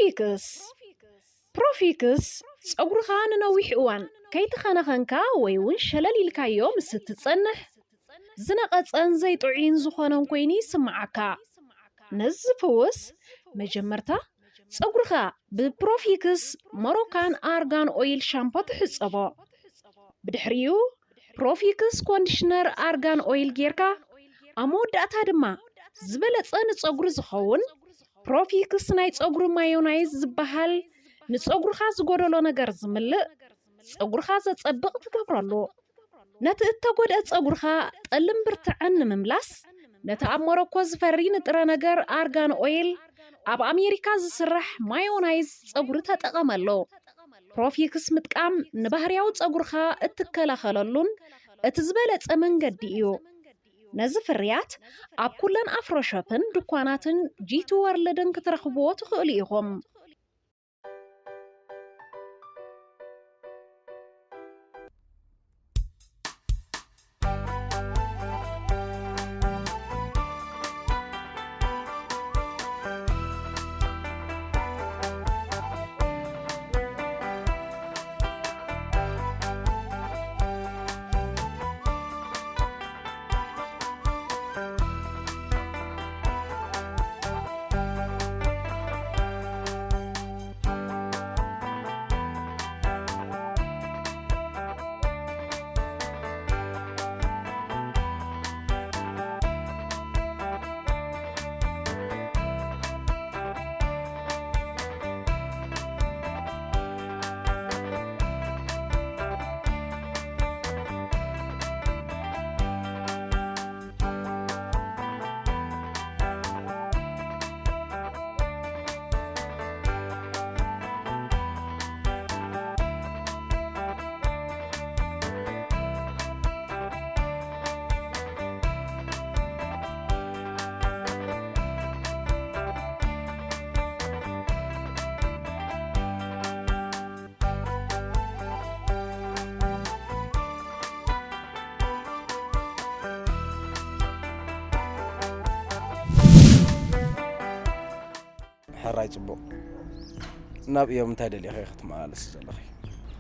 ፕሮፊክስ። ፕሮፊክስ ጸጉርኻ ንነዊሕ እዋን ከይተኸናኸንካ ወይ እውን ሸለል ኢልካዮ ምስ እትጸንሕ ዝነቐጸን ዘይጥዑይን ዝኾነን ኮይኑ ይስምዓካ። ነዚ ዝፍውስ መጀመርታ ጸጉርኻ ብፕሮፊክስ ሞሮካን ኣርጋን ኦይል ሻምፖ ትሕጸቦ። ብድሕሪኡ ፕሮፊክስ ኮንዲሽነር ኣርጋን ኦይል ጌርካ ኣብ መወዳእታ ድማ ዝበለጸ ንጸጉሪ ዝኸውን ፕሮፊክስ ናይ ጸጉሪ ማዮናይዝ ዝበሃል ንጸጉርኻ ዝጎደሎ ነገር ዝምልእ ጸጉርኻ ዘጸብቕ ትገብረሉ። ነቲ እተጎድአ ጸጉርኻ ጠልን ብርትዐን ንምምላስ ነቲ ኣብ ሞሮኮ ዝፈሪ ንጥረ ነገር ኣርጋን ኦይል ኣብ ኣሜሪካ ዝስራሕ ማዮናይዝ ጸጉሪ ተጠቐመሉ። ፕሮፊክስ ምጥቃም ንባህርያዊ ጸጉርኻ እትከላኸለሉን እቲ ዝበለጸ መንገዲ እዩ። ነዚ ፍርያት ኣብ ኩለን ኣፍሮሾፕን ድኳናትን ጂቲ ወርልድን ክትረኽብዎ ትኽእሉ ኢኹም። ሕራይ ጽቡቕ። ናብ እዮም እንታይ ደሊኻ ኢኻ ትመላለሲ ዘለኺ?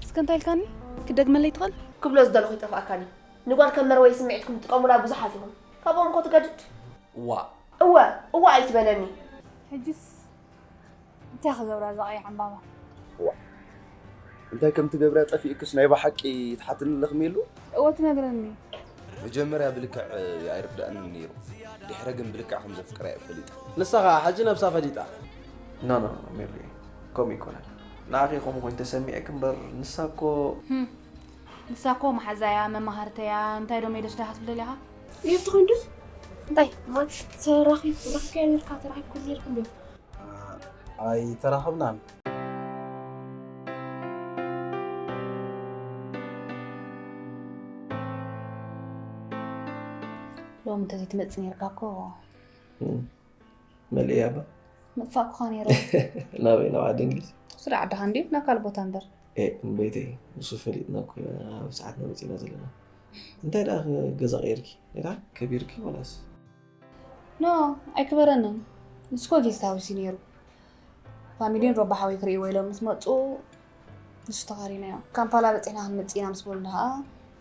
እስከ እንታይ ኢልካኒ? ክደግመለይ ትኽእል? ክብሎ ዝደለኹ ይጠፍኣካኒ። ንጓል ከም መርወይ ስምዒትኩም ትጥቀሙላ ብዙሓት ኢኹም። ካብኦም እኮ ትገድድ። ዋ። እወ፣ እወ ኣይትበለኒ። ሕጅስ እንታይ ክገብራ እዛ ቀያሕ ዕምባባ? ዋ። እንታይ ከም ትገብርያ ጠፊእክስ ናይ ብሓቂ ትሓትኒ ኣለኽሚ የሉ? እወ ትነግረኒ። መጀመርያ ብልክዕ ኣይርዳእንን ነይሩ። ድሕረ ግን ብልክዕ ከም ዘፍቅራ እየ ፈሊጠ። ንሳ ኸዓ ሕጂ ነብሳ ፈሊጣ። ኖ፣ ኖ፣ ኖ፣ ሜሪ፣ ከምኡ ይኮነን። ንዓኺ ከምኡ ኮይኑ ተሰሚዕክ እምበር ንሳ እኮ ህም። ንሳ እኮ መሓዛያ፣ መማህርተያ፣ እንታይ ዶ ሜዶስ ዳኻ ትብል ደሊኻ? እየ ትኾን ዶ? እንታይ? ማለት ተራኺብ-፣ ረኺብካዮ ነርካ፣ ተራኺብኩም ነርኩም ዶ? ኣይተራኸብናን። ሎሚ እንተዘይትመጽእ ነርካ እኮ። እም። መሊእ እያ እባ። ምጥፋእኩኻ ነይረ። ናበይ? ናብ ዓዲ እንግሊዝ? ስለ ዓድኻ እንድዩ፣ ናብ ካልእ ቦታ እምበር። ኤ፣ እምበይተይ፣ ንሱ ፈሊጥና እኮ ኢና ኣብ ሰዓትና መጺእና ዘለና። እንታይ ደኣ ገዛ ቀይርኪ? ሌላ ከቢርኪ ወላስ? ኖ፣ ኣይክበረንን። ንሱ እኮ ጌስት ሃውስ እዩ ነይሩ። ፋሚሊን ሮባ ሓወይ ክርእይዎ ኢሎም ምስ መጹ፣ ንሱ ተኻሪናዮ። ካምፓላ በጺሕና ክንመጽእ ኢና ምስ በሉኒ ኸኣ፣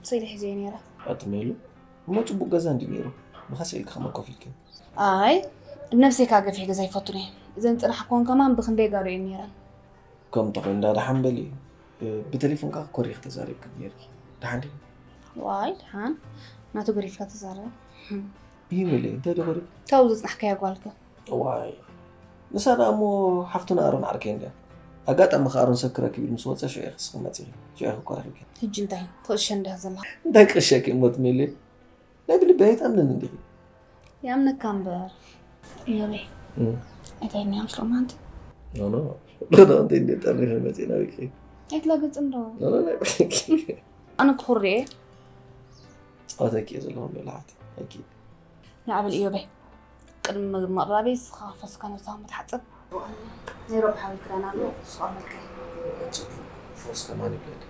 ስኢለ ሒዘዮ ነይረ። ኣቲ ሜሉ፣ እሞ ጽቡቕ ገዛ እንድዩ ነይሩ። ብኸ ስኢልኪ ከመይ ኮፍ ኢልኪ? ኣይ፣ ነብሰይ ከኣ ገፊሕ ገዛ ኣይፈቱን እየ። እዘን ዝጸናሕክወን ከማን ብኽንደይ ጋዶ እየን ነይረን። ከምኡ እንተኾይኑ ደኣ ደሓን በሊ። ብቴሌፎን ከኣ ኮሪኺ ተዛሪብክን ነይርኪ። ደሓን ድዩ? ዋይ፣ ደሓን። ናቱ ገሪፍካ ተዛረብ። ይህ ሜሉ፣ እንታይ ዶ ኮሪኺ? ካብኡ ዘጽናሕካያ ጓልከ? ዋይ። ንሳ ደኣ እሞ ሓፍቱን ኣሮን ዓርከይ እንድያ። ኣጋጣሚ ከኣ ኣሮን ሰብ ክረክብ ኢሉ ምስ ወጸ ሽዑ ኢኺ ንስኺ መጺኺ። ሽዑ ኢኺ እኮ ረኺብኪ። ሕጂ እንታይ? ትቕሸ እንዲኻ ዘለኻ። እንታይ ክቕሸኪ እሞ ትሜሊ? ናይ ብልቢ ኣይትኣምንን እንዲኺ። ይኣምነካ እምበር። እዮበይ። እም። እንታይ እኒኣ ምስ ሎማንቲ? ኖ፣ ኖ። ኖ፣ ኖ፣ እንታይ እንዴት ጠሪኺ መጺእ ናበይ ክኸይድ? ኣይትላገጽ እንዶ። ኖ፣ ኖ፣ ናይ ብልቢ። ኣነ ክኹርየ። ጸወተኪ እየ ዘለኹ ሜላ ሓፍቲ። ኣኪድ። ንዓ በል እዮበይ። ቅድሚ ምግቢ ምቕራበይ ንስኻ ፈስካ ነብስኻ ምትሓጸብ። ናይ ሮብ ሓወይ ክዳን ኣሎ፣ ንሱ ክቕበልካ እዩ። ጽቡቕ። ፈውስ ከማን ይብለኒ።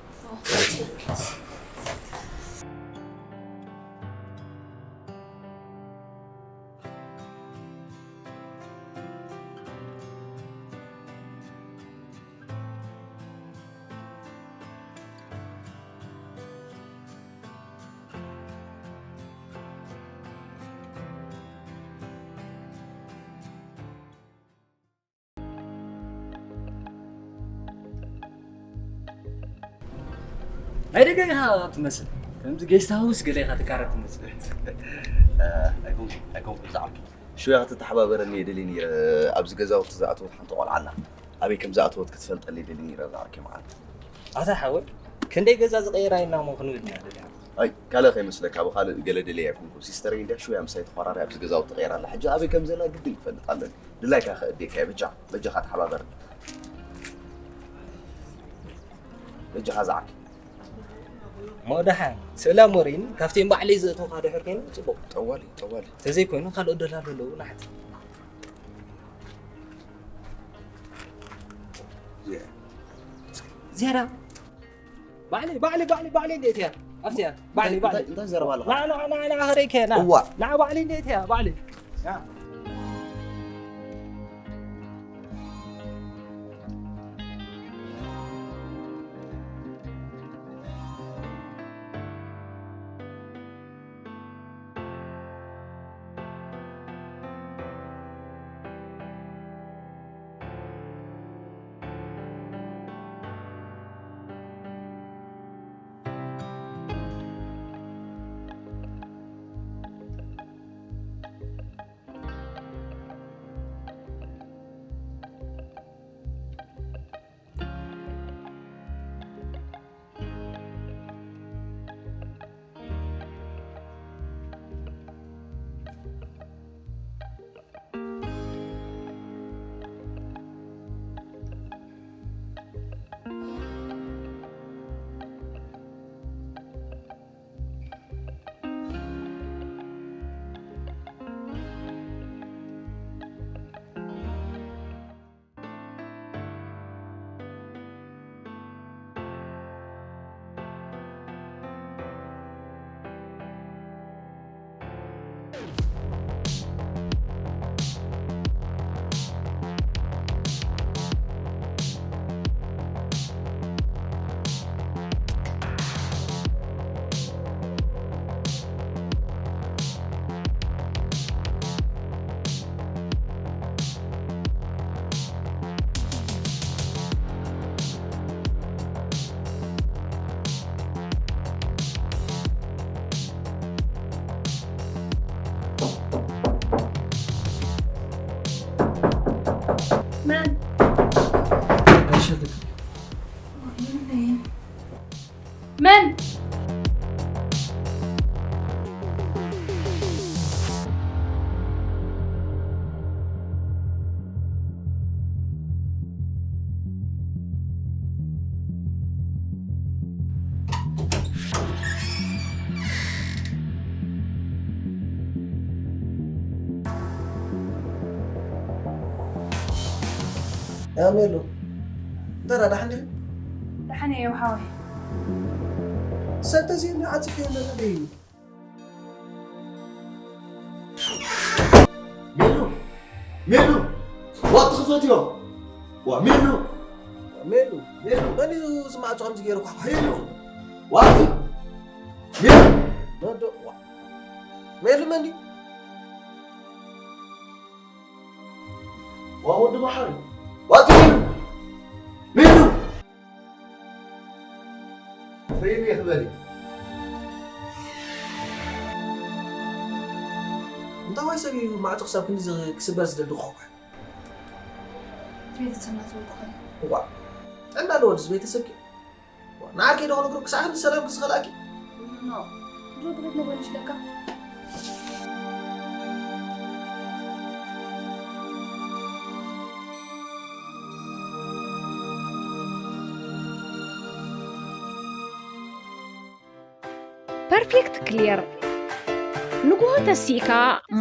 ናይ ደገ ኢኻ ትመስል። ከምዚ ጌስት ሃውስ ገለ ኢኻ ትቃረብ ትመስል። ኣይኮንኩ ኣይኮንኩ ዝዓርኪ። ሽያ ክትተሓባበረኒ የደሊ ነይረ። ኣብዚ ገዛውቲ ዝኣተወት ሓንቲ ቆልዓ ኣላ። ኣበይ ከም ዝኣተወት ክትፈልጠለይ ደሊ ነይረ ዝዓርኪ መዓልቲ። ኣታ ሓወይ፣ ክንደይ ገዛ ዝቐየራ ኢና እሞ ክንብል ኢና ደሊና። ኣይ ካልእ ከይመስለካ፣ ብኻልእ ገለ ደለየ ኣይኮንኩ። ሲስተረይ እንድያ ሽያ ምሳይ ተኾራሪ ኣብዚ ገዛውቲ ቀይራ ኣላ። ሕጂ ኣበይ ከም ዘላ ግድን ክፈልጥ ኣለኒ። ድላይካ ከእድየካ እየ። በጃ በጃኻ ተሓባበርኒ። በጃኻ ዝዓርኪ። እሞ ደሓን ሰላም ወሪን ካብቲ ባዕለይ ዘእተውካ ድሕር ኮይኑ ጽቡቕ። ጠዋሊ ጠዋሊ። ተዘይኮይኑ ካልኦት ደላሎ ኣለዉ ናሕቲ። ዝያዳ ባዕለይ ባዕለይ ባዕለይ ባዕለይ እንዴት እያ ኣብቲ እያ ባዕለይ ባዕለይ እንታይ ዘረባ ኣለኻ? ና ና ና ና ኸረይከ ና እዋ። ና ባዕለይ እንዴት እያ ባዕለይ ና። መን? ኣይሸትክ። መን? ያሜሉ፣ ደራ ደሓን ዲኺ? ደሓን እየ ሓወይ። ሰብ ተዘይሉ ዓፂፈ ኣለና ደይሉ። ሜሉ! ሜሉ! ዋጥ ክፈትዮ! ዋ ሜሉ! ሜሉ! ሜሉ! መን እዩ እዚ ማዕጾ ከምዚ ገይሩ ኳኳ? ሜሉ! ዋጥ! ሜሉ! መዶ ዋ ሜሉ መን እዩ? ዋ ወዲ መሓሪ! ዋጥ ሜሉ! ሜሉ! ርእይኒ ክበል እዩ። እንታይ ዋይ ሰብ እዩ ማዕጾ ክሳብ ክንዲ ዝ- ክስበር ዝደሊ ክኾኳ? ቤተሰብና ዝወድኾ እዩ። እዋ ጥዕና ኣለዎ ድዚ ቤተሰብኪ? ንዓርከይ ዶ ክነግሮ ክሳዕ ክንዲ ሰላም ክዝኸላኪ? ኖ ድሮ ድሮ ነበር ይሽለካ። ፐርፌክት ክሊር ንግሆ ተሲእካ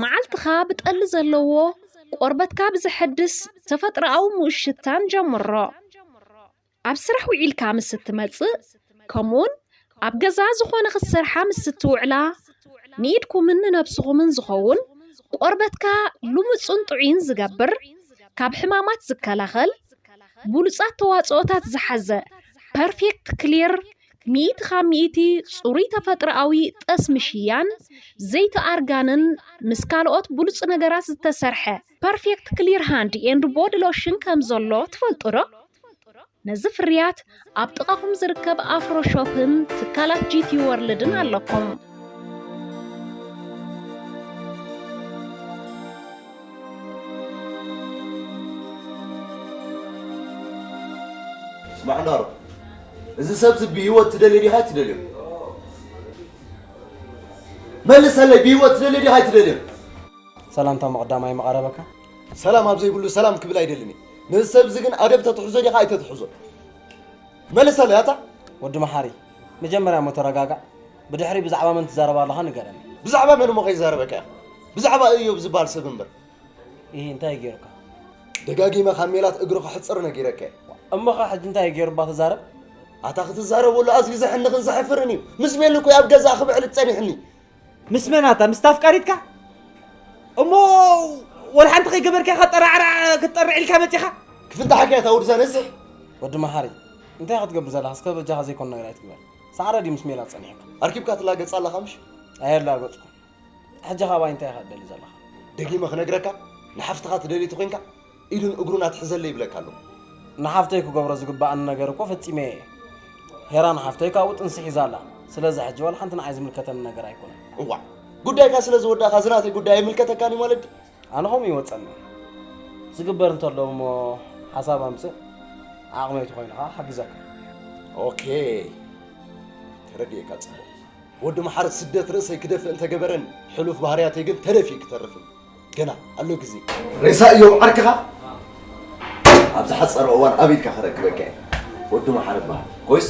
መዓልትኻ ብጠሊ ዘለዎ ቆርበትካ ብዘሐድስ ተፈጥሮኣዊ ምኡት ሽታን ጀምሮ። ኣብ ስራሕ ውዒልካ ምስ እትመጽእ ከምኡውን ኣብ ገዛ ዝኾነ ክትሰርሓ ምስ እትውዕላ ንኢድኩምን ንነብስኹምን ዝኸውን ቆርበትካ ልሙጽን ጥዑይን ዝገብር ካብ ሕማማት ዝከላኸል ብሉጻት ተዋጽኦታት ዝሓዘ ፐርፌክት ክሊር ሚእቲ ካብ ሚእቲ ጽሩይ ተፈጥሮኣዊ ጠስሚ ሽያን ዘይቲ ኣርጋንን ምስ ካልኦት ብሉጽ ነገራት ዝተሰርሐ ፐርፌክት ክሊር ሃንድ ኤንድ ቦዲ ሎሽን ከም ዘሎ ትፈልጡ ዶ? ነዚ ፍርያት ኣብ ጥቓኹም ዝርከብ ኣፍሮ ሾፕን ትካላት ጂ ቲ ወርልድን ኣለኩም። ስማዕ እንዳሮ፣ እዚ ሰብ እዚ ብህይወት ትደልዮ ዲኻ ኣይትደልዮ? መልሰለይ፣ ብህይወት ትደልዮ ዲኻ ኣይትደልዮ? ሰላምታ ምቕዳም ኣይምቐረበካ? ሰላም ኣብ ዘይብሉ ሰላም ክብል ኣይደልን እየ። ነዚ ሰብ እዚ ግን ኣደብ ተትሕዞ ዲኻ ኣይተትሕዞ? መልሰለይ ኣታ። ወዲ መሓሪ፣ መጀመርያ እሞ ተረጋጋዕ። ብድሕሪ ብዛዕባ መን ትዛረብ ኣለኻ ንገረኒ። ብዛዕባ መን እሞ ከይዛረበካ ኢኻ? ብዛዕባ እዮብ ዝበሃል ሰብ እምበር። ይህ እንታይ ገይሩካ? ደጋጊመ ካብ ሜላት እግሩ ክሕፅር ነጊረካ እየ። እሞኸ ሕጂ እንታይ ገይሩ እባ ተዛረብ? ኣታ ክትዛረበሉ ኣዝዩ ዘሕንኽን ዘሕፍርን እዩ። ምስ ሜሉ እኮ ኣብ ገዛእ ክብዕል ጸኒሕኒ። ምስ መን ኣታ? ምስታ ኣፍቃሪትካ? እሞ ወላ ሓንቲ ከይገበርካ ኢኻ ጠራዕራዕ ክትጠርዕ ኢልካ መጺኻ? ክፍንጣሓካ እያ እታ ውርዛ ነስሕ። ወዲ መሓሪ፣ እንታይ ኢኻ ትገብር ዘለኻ? እስከ በጃኻ ዘይኮን ነገር ኣይትግበር። ሳዕረ ድዩ ምስ ሜላት ጸኒሕካ? ኣርኪብካ ትላገጽ ኣለኻ ምሽ? ኣየላገጽኩን። ሕጂ ካባይ እንታይ ኢኻ ትደሊ ዘለኻ? ደጊመ ክነግረካ፣ ንሓፍትኻ ትደሊ ተኾይንካ ኢዱን እግሩን ኣትሕዘለይ ይብለካ ኣለኹ። ንሓፍተይ ክገብሮ ዝግበኣኒ ነገር እኮ ፈጺመ እየ። ሄራን ሓፍተይ ካብኡ ጥንሲ ሒዛ ኣላ። ስለዚ ሕጂ ዋላ ሓንቲ ንዓይ ዝምልከተኒ ነገር ኣይኮነን። እዋእ፣ ጉዳይካ ስለ ዝወዳእካ እዚ ናተይ ጉዳይ ኣይምልከተካን እዩ ማለት ድዩ? ኣነ ከምኡ ይወጸኒ። ዝግበር እንተሎ እሞ ሓሳብ ኣምጽእ፣ ዓቕመይ ተኾይኑ ኸኣ ክሕግዘካ። ኦኬ፣ ተረዲኤካ ጽቡቕ። ወዲ መሓሪ ስደት ርእሰይ ክደፍእ እንተገበረኒ፣ ሕሉፍ ባህርያተይ ግን ተደፊኡ ክተርፍ እዩ። ገና ኣሎ ግዜ። ሬሳ እዮብ ዓርክኻ ኣብ ዝሓጸረ እዋን ኣብ ኢድካ ከረክበካ እየ። ወዲ መሓሪ እበሃል። ኮይስ?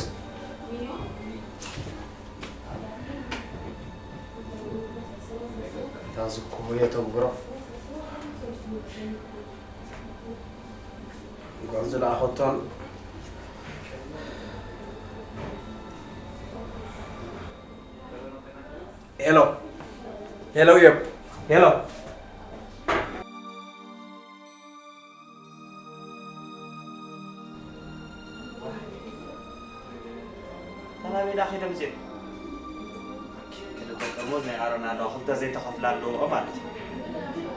እታ ዝኩ የተጉብሮ ጓል ዝለኣኸቶን ሄሎ ሄሎ፣ እዮብ ሄሎ። ናበይ ደኣ ከይዶም እዚኦም? ክልተ ጥርሙዝ ናይ ኣሮና ኣለዋ፣ ክልተ ዘይተኸፍላ ኣለዎ ማለት እዩ።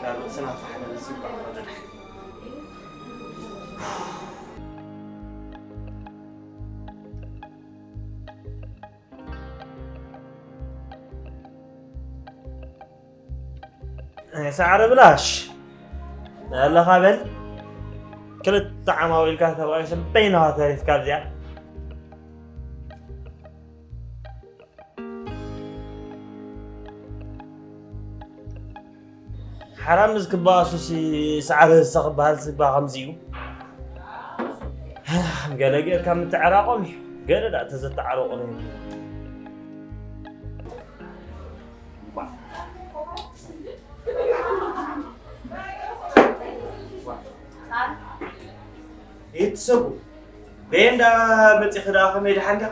ካብ ርእስና ፋሕ ንብል፣ እዚ እኳ ደድሓን። ሰዕረ ብላሽ ኣለኻ በል። ክልተ ዓማዊልካ ተባኢሶም በይንኻ ተሪፍካ ኣብዚኣ። ሓራምዝ ክበኣሱሲ ሰዕረ ዝሰ ክበሃል ዝባ ከምዚ እዩ። ገለ ጌርካ ምትዕራቖም እዩ። ገለ ደኣ ተዘተዓረቑ ነው። ይትሰጉ በየንዳ መፂኺ ደኣ ከመይ ደሓን ዲኻ?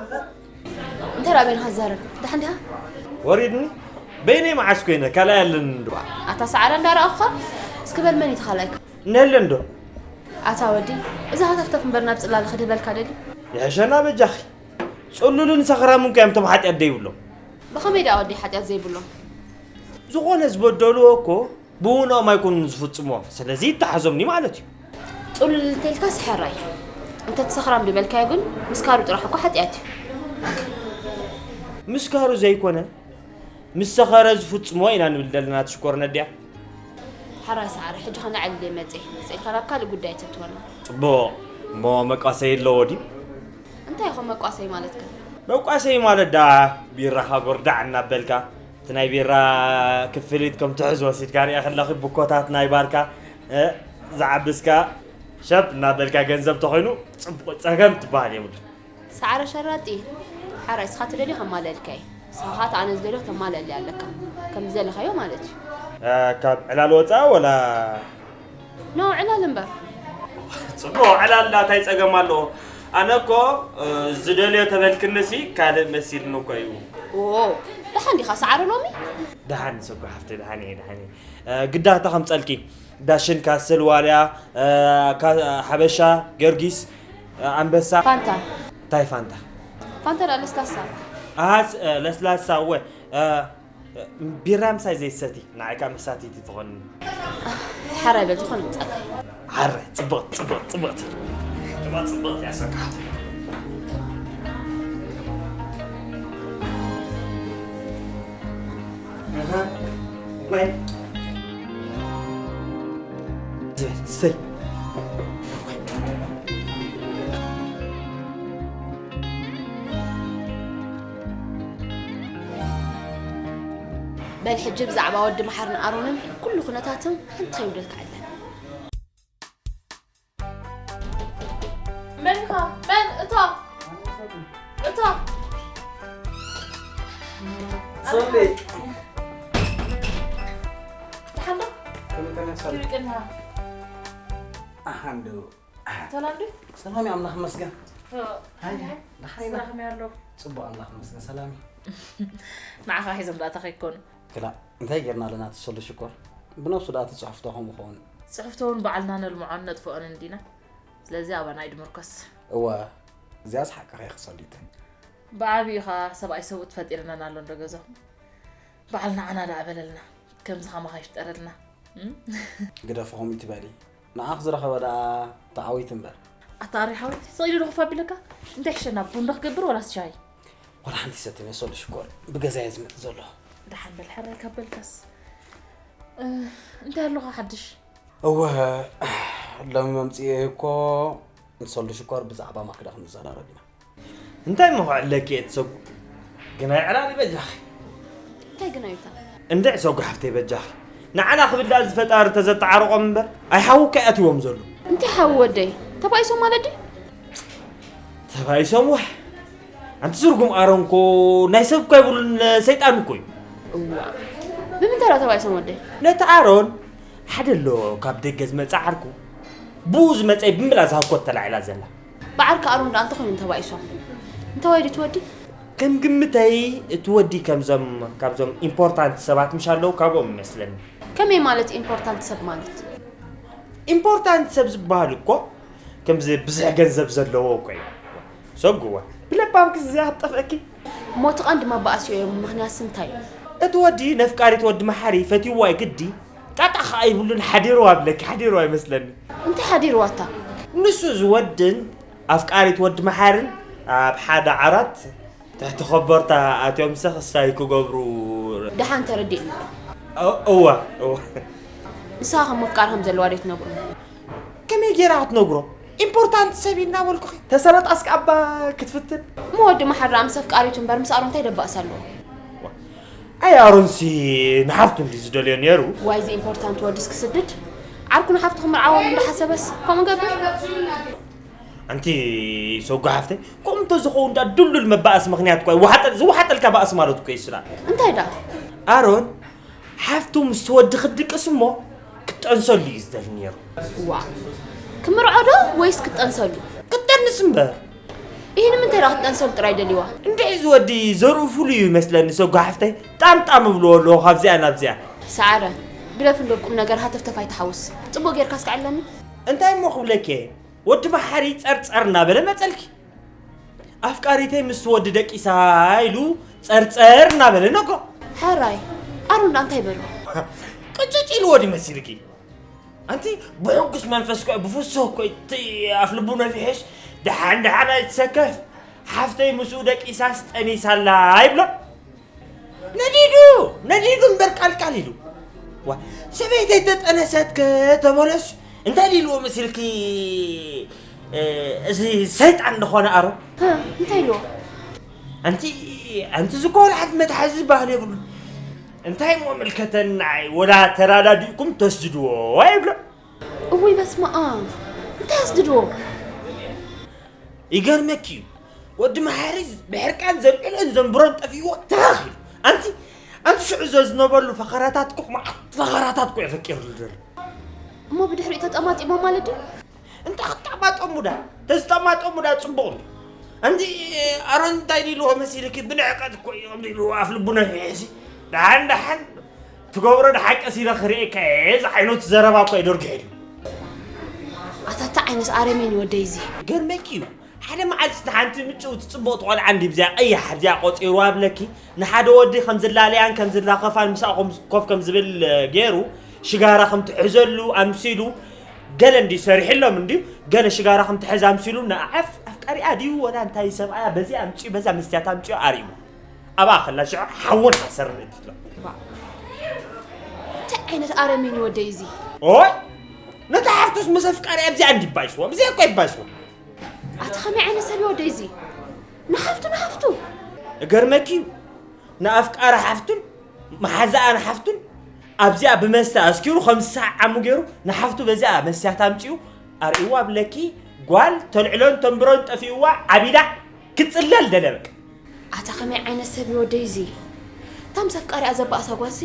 እንታይ ደኣ በይንኻ ትዛረብ? ደሓን ዲኻ? ወሪድኒ? በይነይ መዓስ ኮይነ ካልኣይ ኣለኒ እንዶ። ኣታ ሰዓረ እንዳረኣኹኻ እስኪ በል መን እዩ ተኻላይካ? ነለ እንዶ። ኣታ ወዲ እዛ ሃተፍተፍ እምበር ናብ ፅላለ ክድህበልካ ደሊ። ይሕሸና በጃኺ። ጽሉልን ሰኽራምን እኮ እዮም እቶም ሓጢኣት ዘይብሎም። ብኸመይ ደኣ ወዲ ሓጢኣት ዘይብሎም? ዝኾነ ዝበደልዎ እኮ ብውንኦም ኣይኮኑን ዝፍጽምዎ። ስለዚ ይተሓዞምኒ ማለት እዩ። ጽሉል እንተልካስ ሕራይ። እንተ እቲ ሰኽራም ድበልካዮ ግን ምስካሩ ጥራሕ እኮ ሓጢኣት እዩ። ምስካሩ ዘይኮነ ምስ ሰኸረ ዝፍጽምዎ ኢና ንብል ዘለና ትሽኮር ነድያ። ሓራይ ሰዓረ ሕጂ ኸ ንዕሊ መጽእ መጽእልካ ናብ ካልእ ጉዳይ ተትወና። ጽቡቕ እሞ መቃሰይ ኣለዎ ድዩ? እንታይ ኢኹም መቋሰይ ማለትከ? መቋሰይ ማለት ደኣ ቢራኻ ጎርዳዕ እናበልካ እቲ ናይ ቢራ ክፍሊት ከም ትሕዝ ወሲድካ ሪኣ ከለኺ ብኮታት ናይ ባርካ እ ዝዓብስካ ሸብ እናበልካ ገንዘብ ተኾይኑ ጽቡቕ ጸገም ትበሃል የብሉን። ሰዓረ ሸራጢ ሓራይ እስኻ ትደልዮ ከማለልካ እየ። ንስኻ ኸዓ ኣነ ዝደልዮ ከተማልኣለይ ኣለካ። ከም ዝደለኻዮ ማለት እዩ። ካብ ዕላል ወፃኢ ወላ ኖ ዕላል እምበር። ፅቡቕ ዕላል ዳኣ ታይ ፀገም ኣለዎ? ኣነ እኮ ዝደልዮ ተበልክንሲ ካልእ መሲልኒ እኮ እዩ። ኦ ደሓን ዲኻ ሰዓረ ሎሚ? ደሓን ሰጉ ሓፍተይ ደሓን እየ ደሓን እየ። ግዳታ ከምፀልኪ ዳሽን ካስል ዋልያ ሓበሻ ጊዮርጊስ ኣንበሳ ፋንታ። እንታይ ፋንታ? ፋንታ ደኣ ለስላሳ። ኣሃስ ለስላሳ እወ። ቢራ ምሳይ ዘይትሰቲ ንዓይ ከዓ መሳቲቲ ትኾንኒ። ሓራይ በል ዝኾነ ምፃእ። ሓራይ ፅብቕቲ ፅብቕቲ ፅብቕቲ። ጽብቕቲ እያ ሰካ። ኣሃ። ወይ። እሰይ። በል ሕጂ ብዛዕባ ወዲ መሓርን ኣሮንን ኩሉ ኩነታቶም ሓንቲ ከይጉደልካ ዕለም። መን ኢኻ? መን? እታ! እታ! ሶሊ። ደሓን ዶ? ከመይ ቀኒኻ ሶሊ? ከመይ ቀኒኻ? ኣሃ፣ እንዶ። ኣሃ። ሰላም ዶ? ሰላም እዩ፣ ኣምላኽ ይመስገን። ኦ፣ ሃይ፣ ደሓን። ደሓን ኢና። ስራሕ ከመይ ኣሎ? ጽቡቕ፣ ኣምላኽ ይመስገን፣ ሰላም እዩ። ንዓኻ ሒዞም ደኣ እንታይ ከይኮኑ? ክላእ፣ እንታይ ጌርና ኣለና እቲ ሶሊ ሽኮር? ብነብሱ ደኣ እቲ ጽሑፍቶ ከምኡ ኸውን። ጽሑፍቶ እውን ባዕልና ነልምዖን ነጥፍኦን እንዲና። ስለዚ ኣባና እዩ ድምርኮስ። እወ፣ እዚኣስ ሓቅኻ ኢኺ ሶሊት። ብዓቢኡ ኸኣ ሰብኣይ ሰብኡት ፈጢርናን ኣሎ እንዶ ገዛኹም። በዓል ንዓና ደኣ በለልና። ከምዚ ኸማኻ ይፍጠረልና። እም? ግደፊ ከምኡ ትበሊ። ንዓኽ ዝረኸበ ደኣ ተዓዊት እምበር። ኣታ ኣሪ ሓወይ፣ ስቕ ኢሉ ዶ ኮፍ ኣቢለካ? እንታይ ይሕሸና፣ ቡን ዶ ክገብር ወላስ ሻሂ? ዋላ ሓንቲ ሰትየ ሶሊ ሽኮር፣ ብገዛይ እየ ዝመጽእ ዘለኹ። ደሓን በል ሕራይ ካብ በልካስ። እ፣ እንታይ ኣለኻ ሓድሽ? እወ፣ ሎሚ መምጽኤ እኮ ንሶሊ ሽኮር ብዛዕባ ማክዳ ክንዘራረብ ኢና። እንታይ እሞ ክዕለኪ እየ ትሰጉ? ግናይ ዕላል በጃኺ። እንታይ ግናዩታ? እንድዒ ሰጉ ሓፍተይ በጃኺ። ንዓና ክብል ደኣ እዚ ፈጣሪ ተዘተዓረቖም እምበር ኣይሓውካ ኣትዎም ዘሎ። እንታይ ሓዊ ወደይ? ተባኢሶም ማለት ድዩ? ተባኢሶም ዋሕ። ኣንቲ ዝርጉም ኣሮን እኮ ናይ ሰብ እኮ ኣይብሉን ሰይጣን እኮ እዩ። እዋ። ብምንታይ ደኣ ተባኢሶም ወደይ? ነቲ ኣሮን ሓደ ኣሎ ካብ ደገ ዝመጽእ ዓርኩ። ብኡ ዝመጸ ብምላ ዝሃኮት ተላዒላ ዘላ። ብዓርኪ ኣሮን ደኣ እንተኾይኖም ተባኢሶም። እንተዋይ ድዩ እቲ ወዲ? ከም ግምተይ እቲ ወዲ ከምዞም፣ ካብዞም ኢምፖርታንት ሰባት ምሽ ኣለዉ ካብኦም ይመስለኒ። ከመይ ማለት ኢምፖርታንት ሰብ ማለት? ኢምፖርታንት ሰብ ዝበሃል እኮ ከምዚ ብዙሕ ገንዘብ ዘለዎ እኮ እዩ። ሰጉዋ፣ ብለባም ክዝያ ትጠፍአኪ። እሞ እቲ ቀንዲ መባእሲኡ ምኽንያትስ እንታይ እዩ? እቲ ወዲ ነፍቃሪት ወዲ መሓሪ ፈትይዋ እዩ ግዲ። ጣጣ ኸኣ ይብሉን ሓዲርዋ ብለኪ፣ ሓዲርዋ ይመስለኒ። እንታይ ሓዲርዋ እታ? ንሱ ዝወድን ኣፍቃሪት ወዲ መሓርን ኣብ ሓደ ዓራት ትሕቲ ኸቦርታ ኣትዮም ሰኽሳይ ክገብሩ። ደሓን ተረዲእኒ። እ-፣ እዋ፣ እዋ። ንስኻ ከም ምፍቃር ከም ዘለዋ ዶ ትነግሮ? ከመይ ጌራ ክትነግሮ? ኢምፖርታንት ሰብ እዩ እናበልኩኺ። ተሰረጣስ ከኣባ ክትፍትን። እሞ ወዲ መሓራ ምስ ኣፍቃሪቱ እምበር ምስ ኣሮን እንታይ ደባእስ ኣለዎ? ኣይ ኣሮንሲ ንሓፍቱ እንዲ ዝደልዮ ነይሩ። ዋይ እዚ ኢምፖርታንት ወድስ ክስድድ? ዓርኩ ንሓፍቱ ክምርዓዎም እንዳሓሰበስ ከምኡ ገብር? ኣንቲ ሰጉ ሓፍተይ፣ ከምኡ እንተዝኸውን ዳ ድሉል መባእሲ ምኽንያት እኮ እዩ። ዝወሓጠልካ ባእሲ ማለት እኮ እዩ ስላ። እንታይ ዳ? ኣሮን ሓፍቱ ምስ ወዲ ክትድቅስ እሞ ክትጠንሰሉ እዩ ዝደሊ ነይሩ። ዋ። ክምርዖ ዶ ወይስ ክትጠንሰሉ? ክትጠንስ እምበር። ይህ ንምንታይ ዳ ክትጠንሰሉ ጥራይ ደልዋ? እንድዒ እዚ ወዲ ዘርኡ ፍሉይ እዩ ይመስለኒ ሰጉ ሓፍተይ። ጣም ጣም እብልዎ ኣለዎ ካብዚኣ ናብዚኣ። ሰዓረ፣ ግደፍ እንዶ ቁም ነገር ሃተፍተፍ ኣይትሓውስ። ጽቡቕ ጌርካ እስከ ዕለኒ። እንታይ እሞ ክብለኪ እየ? ወዲ መሓሪ ጸርጸር እናበለ መጸልኪ። ኣፍቃሪተይ ምስ ወዲ ደቂሳ ኢሉ ጸርጸር እናበለ ነግሮ። ሕራይ፣ ኣሮን ደኣ እንታይ በሎ? ቅጭጭ ኢልዎ ድዩ መሲልኪ? ኣንቲ ብሕጉስ መንፈስ እኮ፣ ብፍስህ እኮ እቲ ኣፍ ልቡ ነፊሑስ፣ ደሓን ደሓን ኣይትሰከፍ፣ ሓፍተይ ምስኡ ደቂሳስ ጠኒሳ ኣላ ይብሎ። ነዲዱ፣ ነዲዱ እምበር ቃልቃል ኢሉ። ዋ፣ ሰበይተይ ተጠነሰት ከተበለስ እንታይ ኢልዎ መሲልኪ? እ፣ እዚ ሰይጣን ዝኾነ ኣሮ። ሀ፣ እንታይ ኢልዎ? ኣንቲ፣ ኣንቲ ዝኮነ ሓንቲ መትሓዚ ዝበሃል የብሉን። እንታይ እሞ ምልከተኒ ንዓይ? ወላ ተራዳዲእኩም ተስድድዎ ኣይብሎ። እውይ በስመ ኣብ። እንታይ ኣስድድዎ? ይገርመኪ እዩ። ወዲ መሓሪ ብሕርቃን ዘልዕሎን ዘንብሮን ጠፊእዎ ትኽ ኢሉ። ኣንቲ፣ ኣንቲ ሽዑ ዘዝነበሉ ፈኸራታት እኮ መዓት ፈኸራታት እኮ እዩ ፈቂሩሉ ዘሎ። እሞ ብድሕሪኡ ተጠማጢሞ ማለት ድዩ? እንታይ ክጠማጠሙ ዳ? ተዝጠማጠሙ ዳ ጽቡቕ እዩ። ኣንቲ ኣሮን እንታይ ኢልዎ መሲልኪ? ብንዕቀት እኮ እዩ ከምዚ ኢልዎ ኣፍ ልቡ ነፊሑሲ። ደሓን ደሓን ትገብሮ ደሓን ቀስ ኢለ ክርእየካ እየ። እዚ ዓይነቱ ዘረባ እኮ እዩ ደርጊሑ ኢሉ። ኣታ እንታይ ዓይነት ኣረሜን እዩ ወደይ እዚ? ገርመኪ እዩ። ሓደ መዓልቲ ሓንቲ ምጭውቲ ጽቡቕቲ ቆልዓ እንዲ ብዚኣ ቀያሕ ኣብዚኣ ቆጺርዋ ብለኪ፣ ንሓደ ወዲ ከም ዝላለያን ከም ዝላኸፋን ምስኣ ኮም-፣ ኮፍ ከም ዝብል ገይሩ፣ ሽጋራ ከም ትሕዘሉ ኣምሲሉ፣ ገለ እንዲ ሰሪሕሎም እንዲ ገለ ሽጋራ ከም ትሕዝ ኣምሲሉ ንዓፍ ኣፍቃሪኣ ድዩ ወላ እንታይ ሰብኣያ በዚ ኣምፅኡ በዛ መስትያት ኣምፅኡ ኣርእሞ ኣብኣ ከላ ሽዑ ሓወን ሓሰር ንእድሎ እንታይ ዓይነት ኣረሚን እዩ ወደይ እዚ? ኦይ ነታ ሓፍቱስ ምስ ኣፍቃሪኣ ኣብዚኣ እንዲ ይባይስዎ ኣብዚኣ እኮ ይባይስዎ ኣቲ ከመይ ዓይነት ሰብ እዩ ወደይ እዚ? ንሓፍቱ ንሓፍቱ እገርመኪ እዩ ንኣፍቃሪ ሓፍቱን መሓዛኣ ንሓፍቱን ኣብዚኣ ብመስተ ኣስኪሩ ከም ዝሰዓሙ ገይሩ ንሓፍቱ በዚኣ መስትያት ኣምፅኡ ኣርእይዋ ብለኪ ጓል ተልዕሎን ተንብሮን ጠፊእዋ ዓቢዳ ክትፅለል ደለበ ኣታ ከመይ ዓይነት ሰብ እዩ ወደይ እዚ? እታ ምስ ኣፍቃሪኣ ዘባእሳ ጓሲ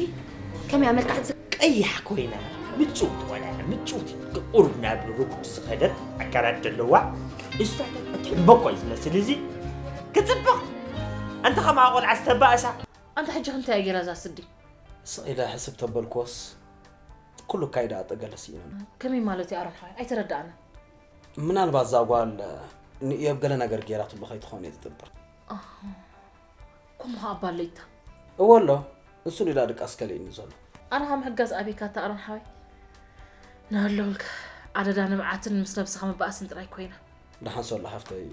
ከመይ ኣመልካዕት ዝ- ቀያሕ ኮይና ምጭውቲ ወላ ምጭውቲ ቁሩብ ናብ ርጉድ ዝኸደት ኣካላት ዘለዋ እሳ ትሕምበቆ እዩ ዝመስል እዚ ክፅብቕ ኣንተ ከማ ቆልዓ ዝተባእሳ ኣንታ ሕጂ ክንታይ እያ ገይራ እዛ ስዲ? ስቕ ኢለ ሕስብ ተበልክዎስ ኩሉ ኣካይዳ ኣጠገለ ስኢነና። ከመይ ማለት እዩ ኣሮን ሓወይ? ኣይተረድኣንን። ምናልባት እዛ ጓል ንእዮብ ገለ ነገር ገይራትሉ ከይትኾን እየ ዝጥርጥር። ከምኡ ኸዓ ኣባለይታ። እወ ኣሎ እሱ ዲዳ ድቃስ ከልእኒ ዘሎ። ኣነ ኸዓ ምሕጋዝ ኣበይካ እታ ኣሮን ሓወይ? ንሃለውልካ ኣደዳ ንብዓትን ምስ ነብስኻ ምባኣስን ጥራይ ኮይና። ደሓን ሰሎ ሓፍተይ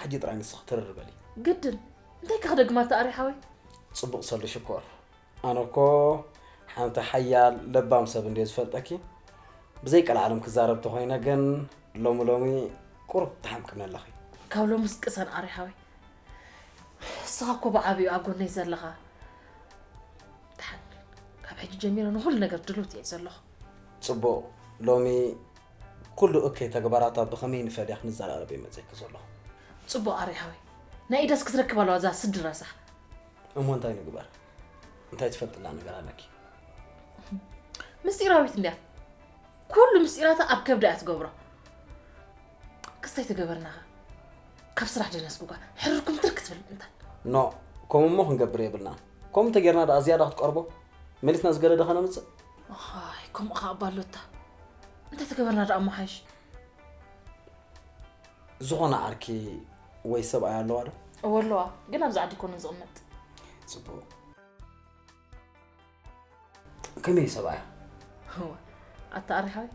ሕጂ ጥራይ ንስኺ ትርር በሊ። ግድን እንታይ ከ ክደግማ እታ ኣሪ ሓወይ? ጽቡቕ ሰሉ ሽኮር። ኣነ እኮ ሓንቲ ሓያል ለባም ሰብ እንድየ ዝፈልጠኪ። ብዘይ ቀልዓለም ክዛረብ ተኾይነ ግን ሎሚ ሎሚ ቁሩብ ትሓምቅኒ ኣለኺ። ካብ ሎምስ ቅሰን ኣሪ ሓወይ። ንስኻ እኮ ብዓብዩ ኣብ ጎነይ ዘለኻ። ደሓን ካብ ሕጂ ጀሚረ ንኹሉ ነገር ድሉት እየ ዘለኹ። ጽቡቕ ሎሚ ኩሉ እከይ ተግባራታ ብኸመይ ንፈድያ ክንዘራረብ እየ መጺእኪ ዘለኹ። ጽቡቕ ኣሪ ሓወይ ናይ ኢዳስ ክትረክብ ኣለዋ እዛ ስዲ ረሳሕ። እሞ እንታይ ንግበር? እንታይ ትፈልጥላ ነገር ኣለኪ? ምስጢራዊት እንድያ። ኩሉ ምስጢራታ ኣብ ከብዳ እያ ትገብሮ። ክስታይ ተገበርናኻ። ካብ ስራሕ ደነስኩካ። ሕርኩም ትርክ ትብል እንታ። ኖ፣ ከምኡ እሞ ክንገብር የብልናን። ከምኡ እንተጌርና ደኣ ዝያዳ ክትቀርቦ መሊስና ዝገደደ ከነምጽእ። ኣይ፣ ከምኡ ከኣ ባሎታ። እንታይ ተገበርና ደኣ እሞ ሓይሽ? ዝኾነ ዓርኪ ወይ ሰብኣይ ኣለዋ ዶ? እወ ኣለዋ፣ ግን ኣብዚ ዓዲ ኣይኮነን ዝቕመጥ። ጽቡቕ። ከመይ ሰብኣያ? እወ፣ ኣታ ኣሪ ሓወይ፣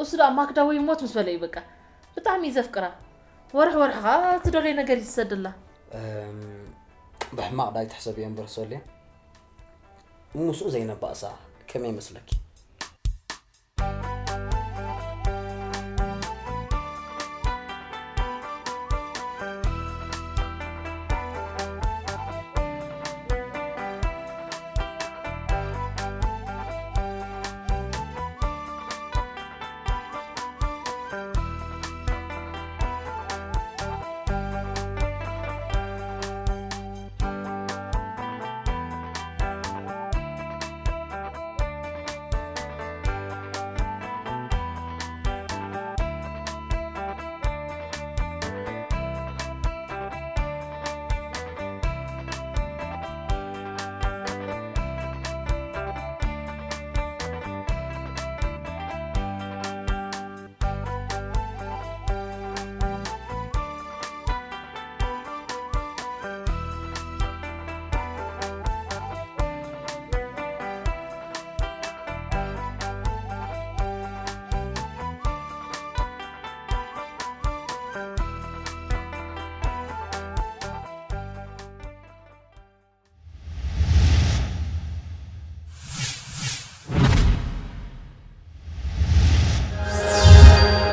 እሱ ደኣ ማክዳ ወይ ሞት ምስ በለ እዩ በቃ። ብጣዕሚ እዩ ዘፍቅራ። ወርሒ ወርሒ ኸኣ ትደልዮ ነገር እዩ ዝሰደላ። እም፣ ብሕማቕ ዳይ ትሕሰብዮ እምበር ሰልየ። ምስኡ ዘይነባእሳ ከመይ ይመስለኪ?